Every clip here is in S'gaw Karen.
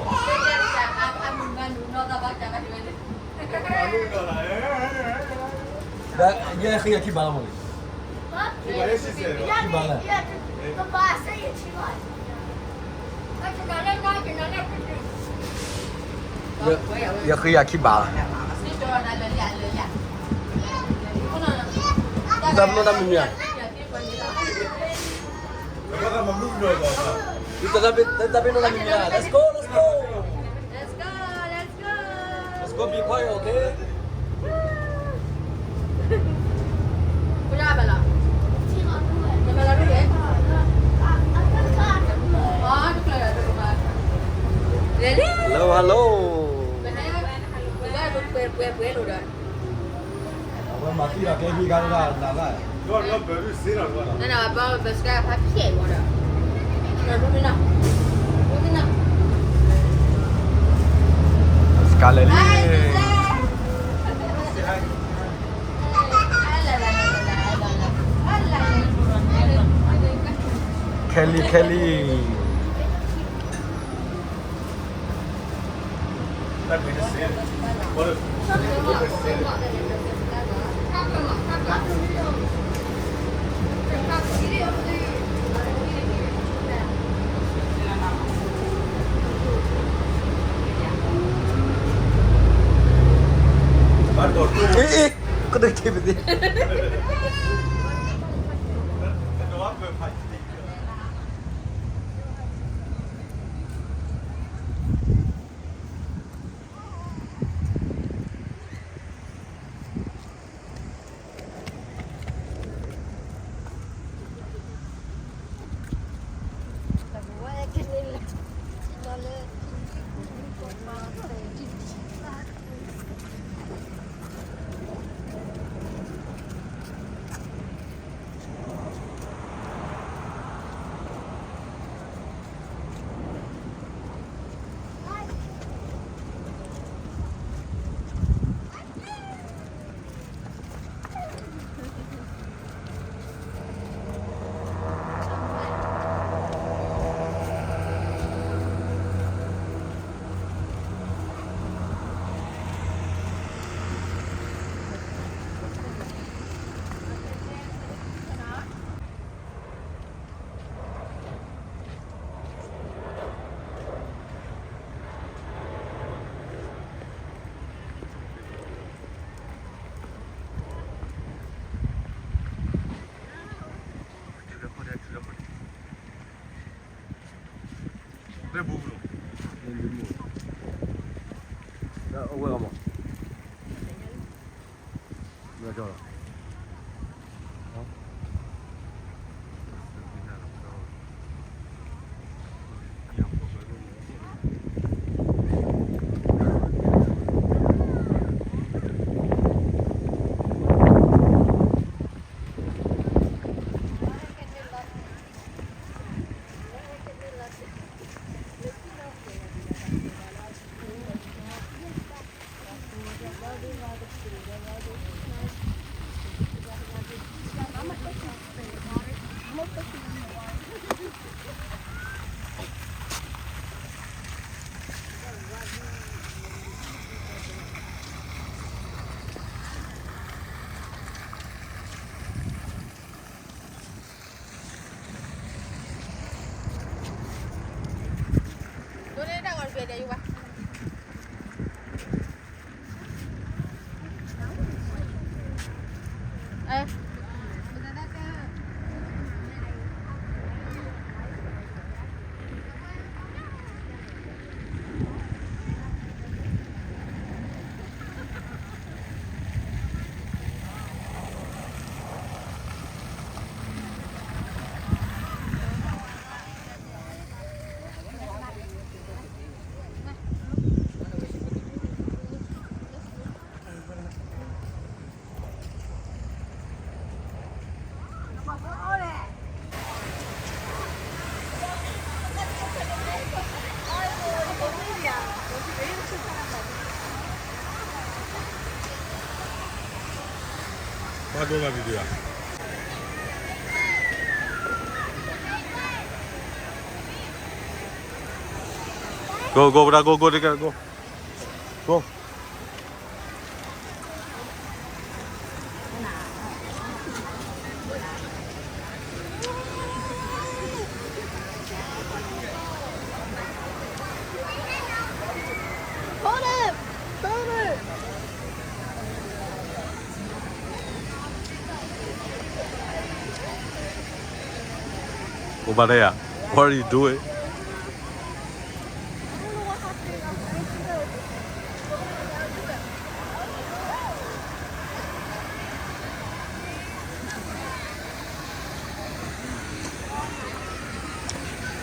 ယဲဃ့ယခံဘးလီၤမးန့ၣ်, ခံဘးလီၤ, ယဃ့ယခံဘးလီၤ, တၢ်ပနီၣ်တၢ်မံၤမံၤဧါ, တၢ်ပနီၣ်တၢ်မံၤမံၤဧါ, let's go, let's go, let's go, be quiet, okay. အဝဲမၤသံဒီးကျဲမံၤဂၤဒၣ်နၤလၢ, စကၤလဲၤလံ, Kelly, Kelly. လၢဘူပူၤလီၤ, လၢဘူပူၤ, လၢအဝဲအမး, လၢကၠီလီၤ. ပှၤဒိၣ်မး video ဧါ. Go, go, brother, go, go, go, go. Go. Hold up! Hold up! အိၣ်ဘၣ်ဒၣ်ယၤ, what are you doing?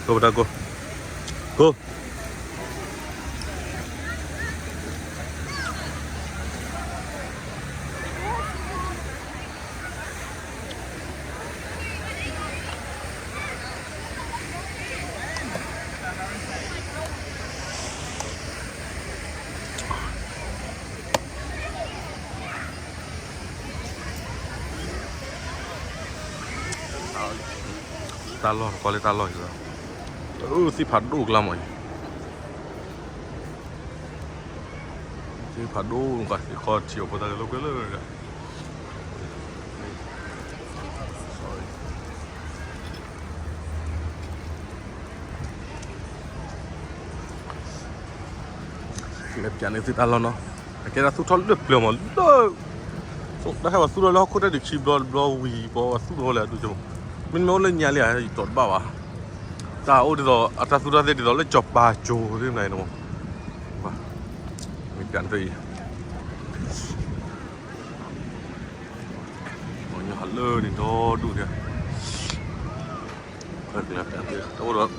ကဘၣ်တၢ်ကိၢ်, ကိၢ်. တၢ်လီၢ်တခီလၢတၢ်လီၢ်အံၤလီၤ, အသ့ၣ်ဖးဒိၣ်ကျါမးအံၤ, သ့ၣ်ဖးဒိၣ်နကွၢ်သ့ၣ်ခီထံၣ်အဖိသၣ်လၢလီၤကွဲလၢ လဲၤပၠးန့ၢ်သုတၢ်လီၢ်နီၤ, အကဲတၢ်သူၣ်ထီၣ်လၢပျၢၤမးလၢ, တၢ်ဟဲပှၤသူၣ်ထီၣ်လၢဟီၣ်ခိၣ်တၢ်ဒုးခံဘျီတဘျီဝံၤ ပှၤသူၣ်ထီၣ်လၢအဒူၣ်ကမး, မ့မ့ၢ်အိၣ်လၢညါလံဧါ ယတီၢ်တဘၣ်ဘၣ်, တၢ်အိၣ်ဒ်သိး အတၢ်သူၣ်ထီၣ်သ့ၣ်ဒ်သိးလၢကၠီၤပၤကၠိၤသ့ၣ်မနုၤန့ၣ်မး, မ့ၢ်ပၠးန့ၢ်သုအံၤ ပှၤကညီဟးလၢန့ၣ်ဒီဒူၣ်န့ၣ်, တၢ်အိၣ်ဒီး ဆှၢထီၣ်ဂ့ၤမး,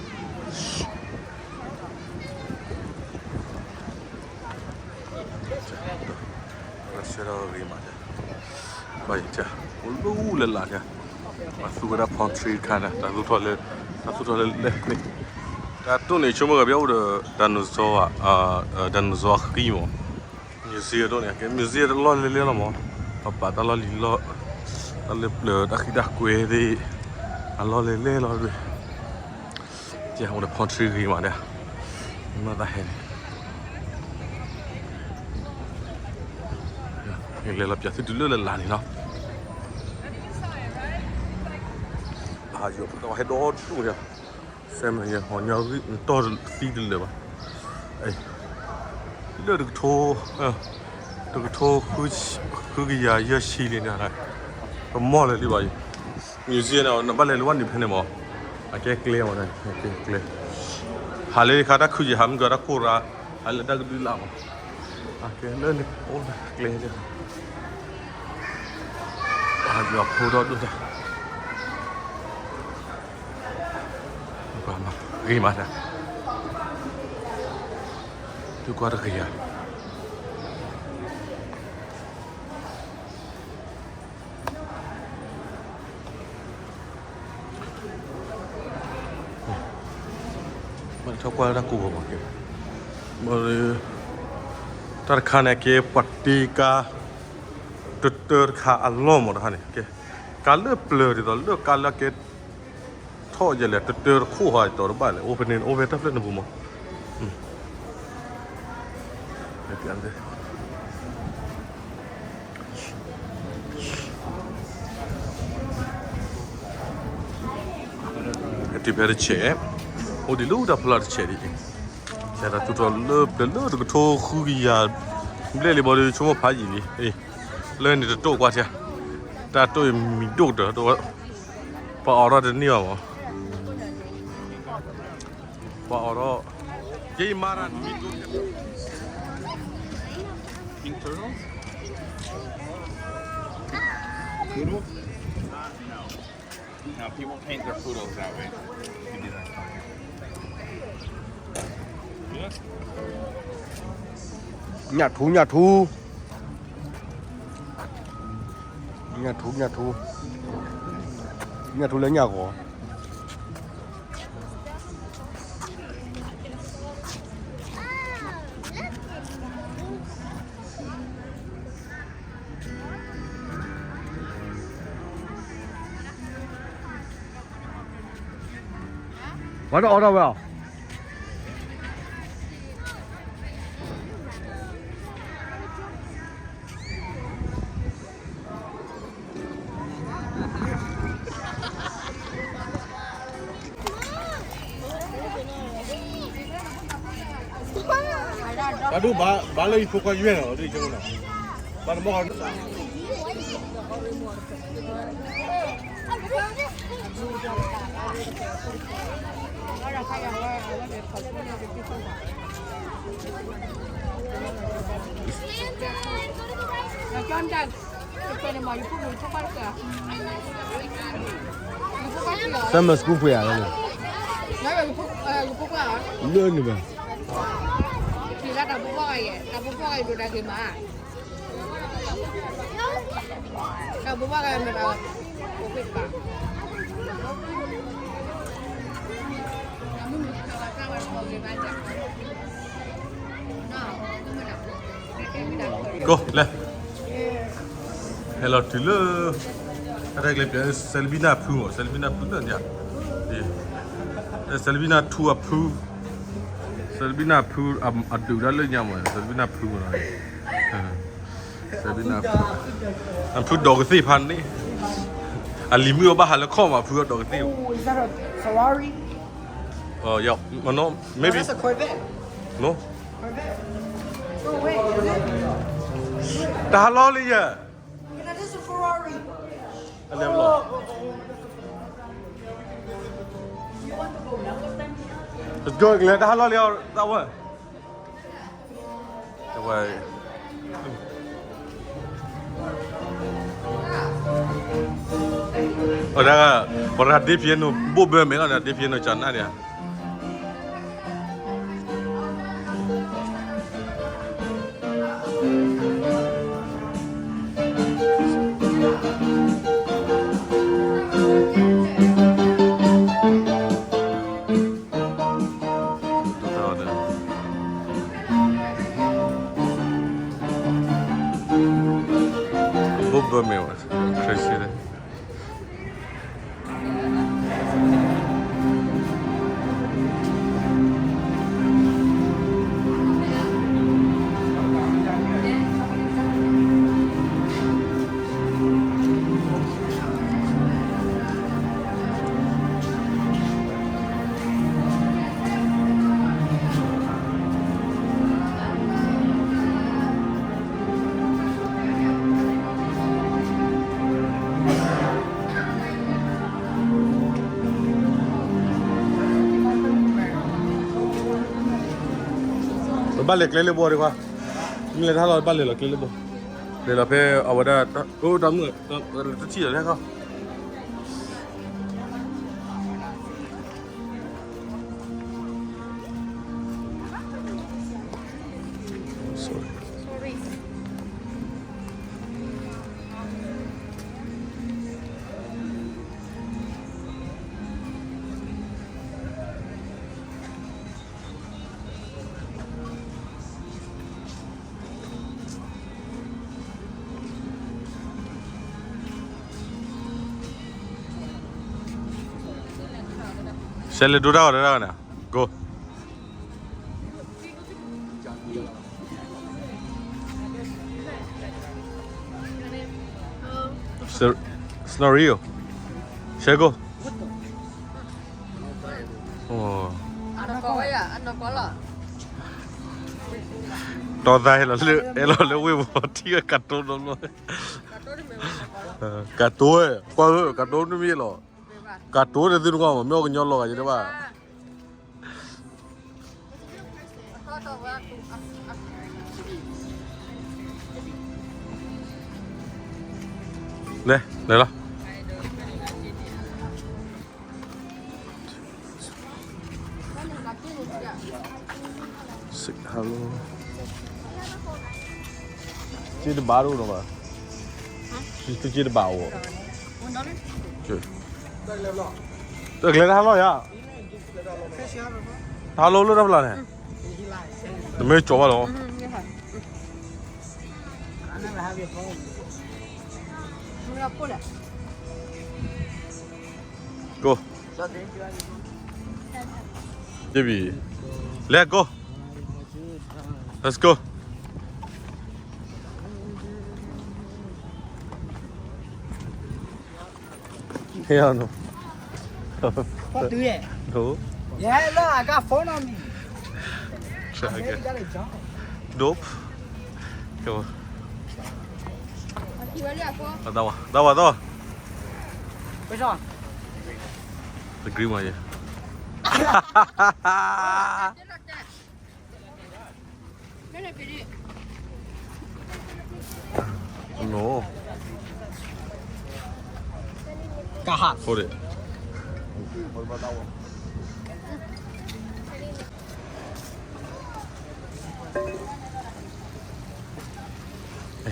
ဘၣ်ယၤ အိၣ်လၢလၢ်န့ၣ်, ပှၤသူဝဲဒၣ် palm tree တခါန့ၣ် တၢ်သူၣ်ထီၣ်လၢ, တၢ်သူၣ်ထီၣ်လၢလဲၣ်န့ၣ်, တၢ်တိၢ်န့ၣ် ဆိကမိၣ်ဂၤဘၣ်အိၣ်ဒီး dinosaur ဧါ, dinosaur အဃံမး, museum ဒိၣ်န့ၣ် ကဲ museum တၢ်လီၢ်လဲၣ်လဲၣ်လီၤမး, ပပာ်တၢ်လီၢ်လံၤလီၢ်, တၢ်လၢပျၢၤတၢ်ဃံတၢ်ကွဲသ့ၣ်, အလီၢ်လဲၣ်လဲၣ်လီၤဒၣ်, ကဲ အိၣ်ဒီး palm tree ဂ့ၤမးဒၣ်, မ့ၢ်သးဟဲန့ၣ် လဲၤလီၤပၠးသုတုၤလၢလၢ်လၢ်န့ၣ်နီၤ, ဟးယီၤဖိသၣ်ဟဲဒီဒူၣ်န့ၣ်, စဲမ့ၢ်ယဟီၣ်ညီဂံၢ်နတီၢ်သံတလၢာ်ဘၣ်, လၢတကထိ, တကထိဃုကယၤယဲၢ်ဆံလံန့ၣ်, ကမီၢ်လၢာ်လံဘၣ်အံၤ, museum န့ၣ် နဘၣ်လဲၤလၢဝဲန့ၣ်ဖဲန့ၣ်မး, အကဲကျဲမး, အကဲကျဲ, ဟး ဟးလၢခါတၢ်ခုယံၤ ဟးမုၢ်ကီၤတၢ်ကိၢ်ရၤ, ဟးလၢတၢ်ကဒုလၢ်မး, ကဲလၢန့ၣ် အိၣ်ကျဲ, ယီၤဖိထီၣ်ဒိၣ်တၢ်, ဂ့ၤမးတၢ်, သုကွၢ်တဂ့ၤယၤ ဘၣ်ထီၣ်ကွၢ်လၢတၢ်ကိၢ်ဘၣ်မးကဲ, တၢ်တခါန့ၣ်ကဲ ပှၤတ့ကါ တတၢတခါအလီၢ်မးတခါန့ၣ်, ကဲ ကါလၢပျၢၤဒ်သိးလၢကါလၢကဲ ထီၣ်ယဲလဲၣ် တတၢတခိၣ်ဟီ တီၤတဘၣ်လဲၣ် အိၣ်ဖဲန့ၣ် အိၣ်ဖဲတၢ်ဖျၢၣ်န့ၣ်ပူၤမး, တုၤဖဲတဆဲး, အိၣ်ဒံးလၢတၢ်ဖျါတဆဲးဒ်အံၤ, ကဲတၢ်သူၣ်ထီၣ်လၢပျၢၤလၢတကထိဃုကယၤ ဘျဲၣ်လံဘီဒီး ဆိကမိၣ်ဖးယံာ်လံ, လၢန့ၣ်တတိာ်ကွၢ်ထံ, တၢ်တိာ်အံၤမံၤဒိၣ်ကတၢၢ်, ပှၤအိးထီၣ်တန့ၢ်ဘၣ်မး, ပှၤအိးထီၣ်, ကဲယမါရၣ်မံၤဒိၣ်ကတၢၢ်, Pink turtles? Poodle? No. No, people paint their poodles that way. You do that. ညၣ်ထူ, ညၣ်ထူ, ညၣ်ထူ, ညၣ်ထူ, ညၣ်ထူလၢညၣ်ဂီၤ ပှၤတအိးထီၣ်ဝဲအီၤ, တၢ်ဒိၣ်ဘၣ်လၢယဖိခွါယွဲၢ်လီၤ, ဘၣ်တမီၢ် Summer school ပှဲၤဧါ, လၢန့ၣ်ဘၣ်, တၢ်ပူၤကွၢ်ဂၤယဲ, တၢ်ပူၤကွၢ်ဂၤယဲဒိၣ်တၢ်ဂ့ၤမး, တၢ်ပူၤကွၢ်ဂၤမ့ၢ်ဘၣ်, ကိးလဲၣ်, ဟဲလီၤတုၤလၢ အတၢ်ကျဲပျဲ Selebina ဖုမး, Selebina ဖုလၢညါ, Selebina ထူအဖု, Selebina ဖုအဒုးတၢ်လၢညါမး, Selebina ဖုမး, Selebina ဖု, အဖုဒိးကသ့ၣ်ဖးန့ၣ်, အလံၤမုၣ်အဘၣ်ဟးလၢခီၣ်မး ဖုအဒိးကသ့ၣ်, Ferrari? Oh, yeah, no, maybe. That's a Corvette. No. Corvette. Oh, wait, is it? တၢ်ဟးလီၤလံယဲၢ်, Can I just a Ferrari? အလဲၤဘၣ်လီၤ, Let's go, ကလဲၤတၢ်ဟးလီၤလံ, တၢ်ဝဲ, တဝဲ, အဒၣ်, ပှၤတၢ်ဒ့ဖျဲနိ ဘိၣ်ဘၢမဲာ်လီၤ, တၢ်ဒ့ဖျဲနိ ကၠနၣ်ဒံးဧါ. ဘိၣ်ဘၢမဲာ်ဝဲ, crazy လၢ ဘၣ်လဲၤကျဲလၢဘီဒံးခွါ, မ့ၢ်လဲၤတၢ်လီၤ ဘၣ်လဲၤလီၤကျဲလၢဘီ, လဲၤလီၤဖဲအဝဲဒၣ်, အိၣ်တၢ်မုၣ်, တထံၣ်လီၤလဲၣ်ခီ ဆဲးလၢဒိတၢ်ဂီၤတၢ်ဂီၤန့ၣ်, go. Scenario. ဆဲး go. တီသးဟဲလီၤလၢ ဟဲလီၤလၢဝ့ၢ်ဝီၤထံကတိၤနီၤနီၤ, ကတိၤ, ကွၢ်ဧၢ ကတိၤနမ့ၢ်လီၤ, ကတိၤတသုနကွၢ်မး မ့ၢ်အီၣ်ကညီလီၤဂာ်ယတဘၣ်. လဲၤ, လဲၤလီၤ. Hello. က့တဘၣ်ဒိၣ်ဒီးဘၣ်, က့တဘၣ်အိၣ်, တကျဲတၢ်ဟးလီၤယၤ, တဟးလီၤလၢတၢ်ဖျါန့ၣ်, တမ့ၢ်ကၠီၤဘၣ်လီၤ. Go. Baby. Let's go. Let's go. Hell no. What do you? No. Yeah, look, I got phone on me. Try again. Nope. Come on. That one. That one. That one. Which one? The green one, yeah. No. Hold it.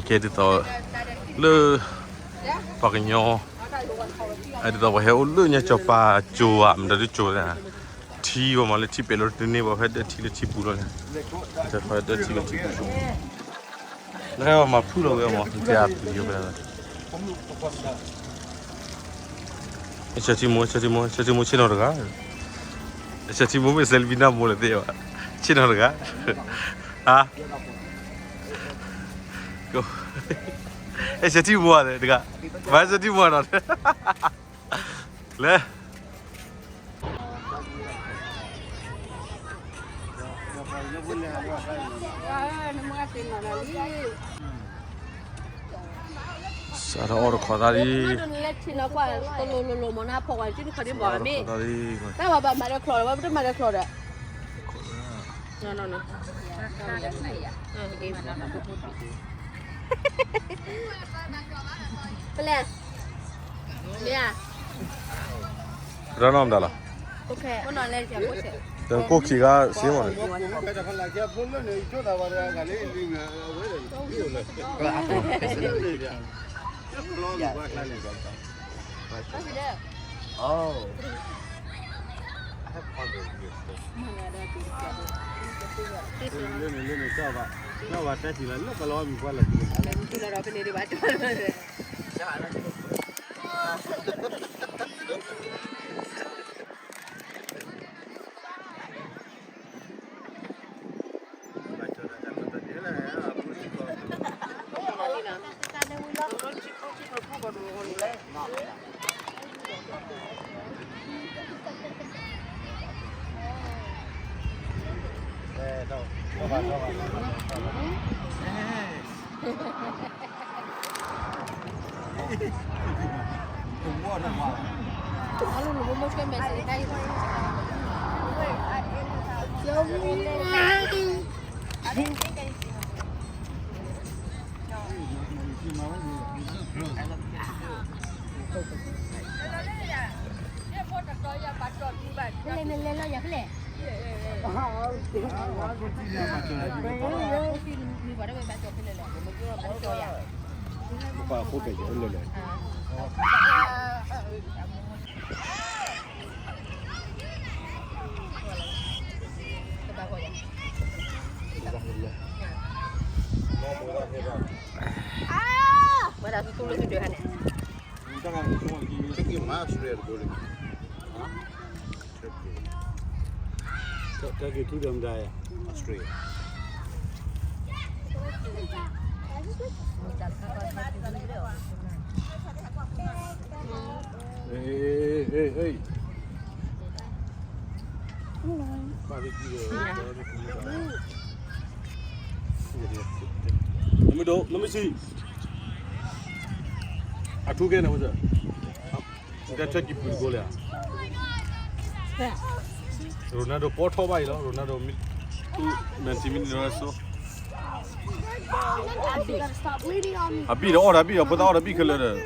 ကဲဒ်သိး လၢ ပှၤကညီ ဒ်သိးပှၤဟဲအိၣ်လၢညါ စီၤပၤကၠိဧါ မတၤဒုကၠိလဲၣ်, ထံဝဲမးလၢထံပဲာ်လီၤတန့ၢ်ဘၣ် ဖဲဒၢးထံလၢထံပူၤလီၤန့ၣ်, ဖဲဒၢးထံလၢထံပူၤ လၢဟဲဝဲမၤဖုၣ်လီၤဝဲမး တဲအပျံၤဝဲဒၣ် ဆၢထံမိၢ် ဆၢထံမိၢ် ဆၢထံမိၢ်ဆ့ၣ်နီၤတဂၤ, ဆၢထံမိၢ်မ့ၢ်စဲးလံဘံနၢ်မိၢ်လဲၣ်သ့ၣ်ဘၣ်, ဆ့ၣ်နီၤတဂၤ, ဟါ, ဆၢထံမိၢ်ဧါတဂၤ, မၤဆၢထံမိၢ်နီၤ, လဲၤ စးထီၣ်အီၣ်တခီသးလံ, တၢ်ဘၣ်ဘၣ်မၤဒီးချီၣ်ဒီး ဝဲပတမၤဒီးချီၣ်ဒီး, ပလဲၤ, မ့ၢ်ဧါ, ရနီၢ်မတၤလီၤ, တကိၣ်ခံဂၤစ့မးန့ၣ်, လၢန့ၣ်လၢန့ၣ် ကၠီဘၣ်, ကၠီဘၣ်တၢ်စံးလီၤ လၢကလီၤမံၤပှၢ်လီၤ, ဝဲဒၣ်သူသူလၢသူဒၢးဟဲန့ၣ် Take you miles to there to go to. Huh? Turkey. Tu- Turkey tu dem daya. Australia. Hey, hey, hey, hey. Let me do, let me see. I took it, I was there. That Turkey food go there. Ronaldo ပေါ်ထီၣ်ဘၣ်အံၤလီၤ Ronaldo မ့ၢ်သူ Man City မ့ၢ်န့ၣ် so အဘံၣ်ဒီးအီၣ်ဒီး အဘံၣ်ဒီး ဖိသၣ်အီၣ်ဒီးဘံၣ်ခဲလၢာ်ဒီး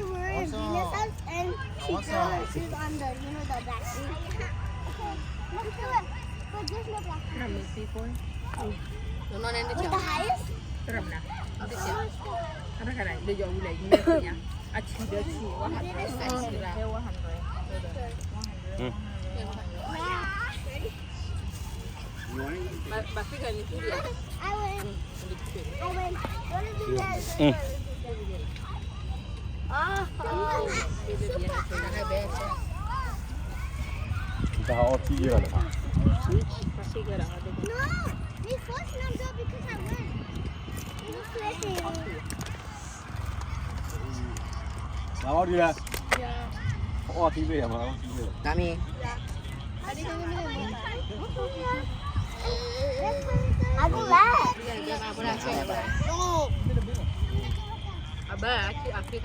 Mami.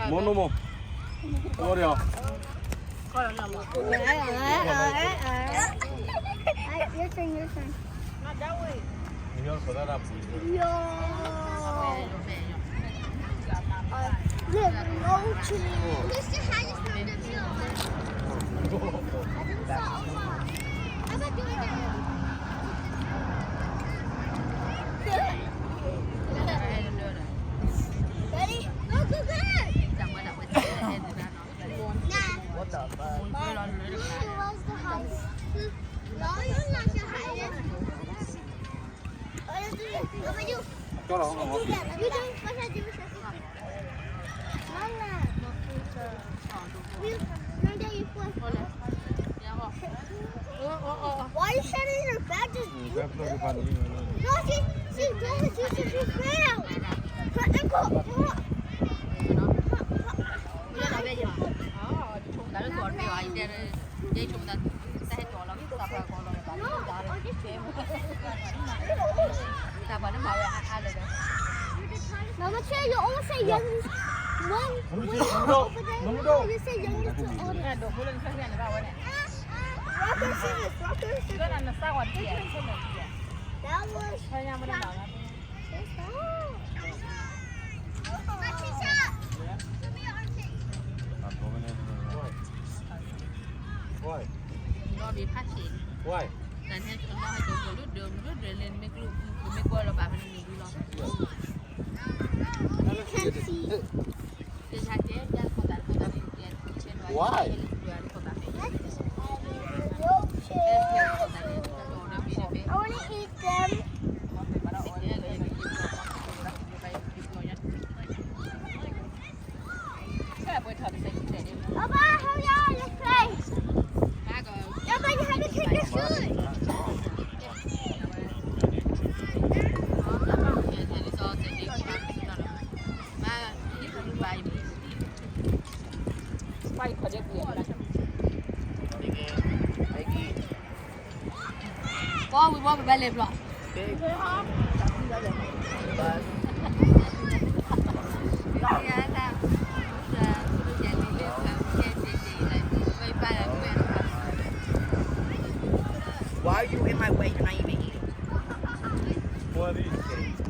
Mano mo. Your turn, your turn. Yo. Look, roaches. This is how you smell the meal. I think so. I'm not doing that. Ready? Go, go, go! Nah. What the fuck? Mine was the highest. No, yours not the highest. Why are you standing in her back? Just no, she, she doesn't. She, she, she fell. Her ankle. Mama, Trey, you always say youngest one. When you over there, you always say youngest to oldest. Rock, paper, scissors. Rock, paper, scissors. That was Why? Why? Why? I want to eat them. Papa, hurry up, let's play. Papa, you have to take your shoes. Bɔ wí bɔ bɛ lɛ blɔ. Why are you in my way? You're not even eating. What is it?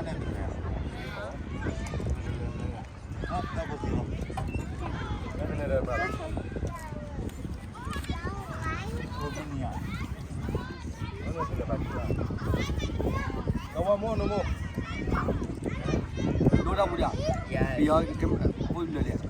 ဒိၣ်တၢ်ပူၤဒံး, ပယီၤဖိလၢာ်လံ.